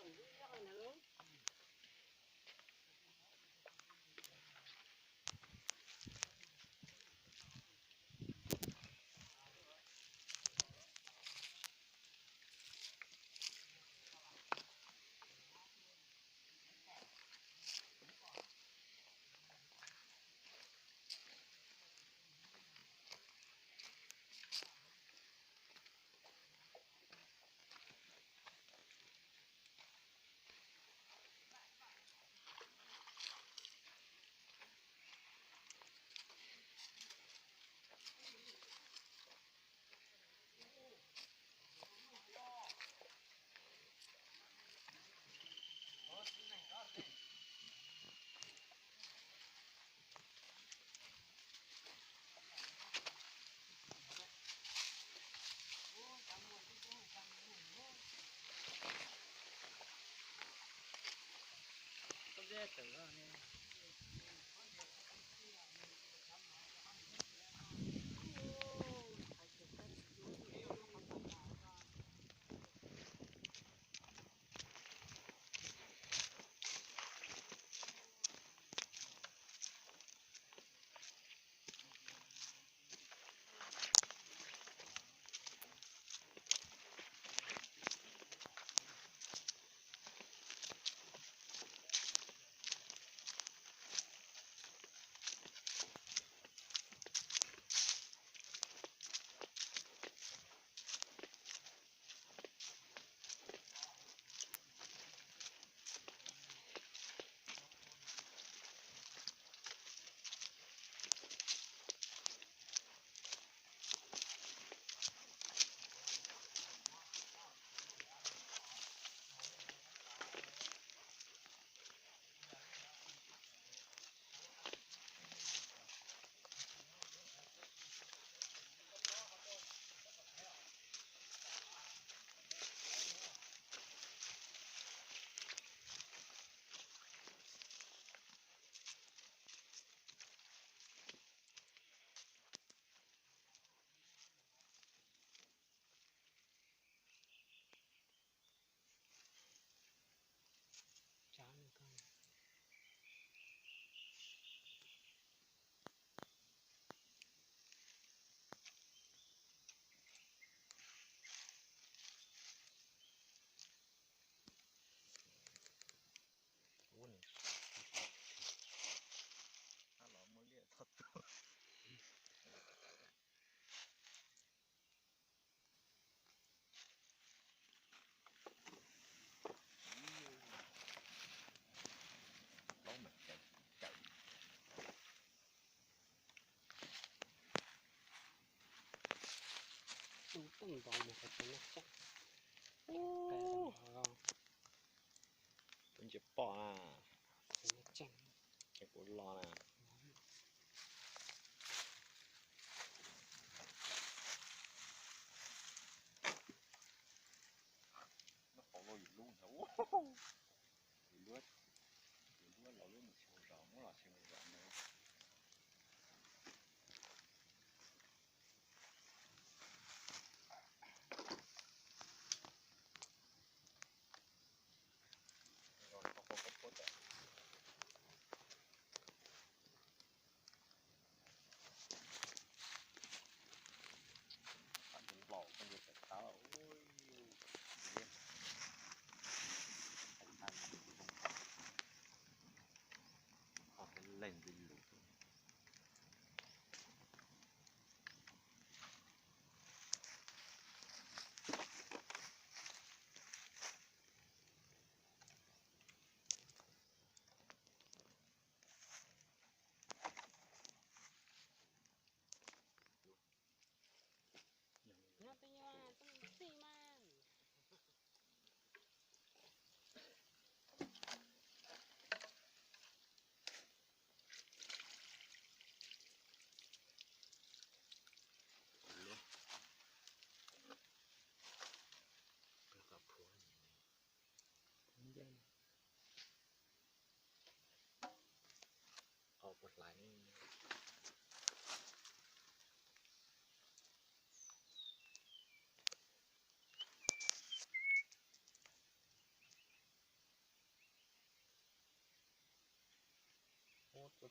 Los muaj liaj txog tuaj. Plaub meem caum caum. Tus tub nto mus hais tus no tseem. Tus ntsia pom na. Tus no tseem. Ces kuv los na. Noj qauv los yus lub ntag. Yus lub, yus lub los lub mus tsis mus zos, muab los tsis mus zos ntag. Nplaum koj ntiag tawm tawv, ua, tawm tawv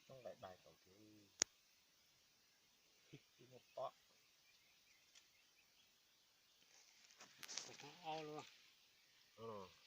Tub nqaim dais tau tiag, tsis muaj pob. Aub lub,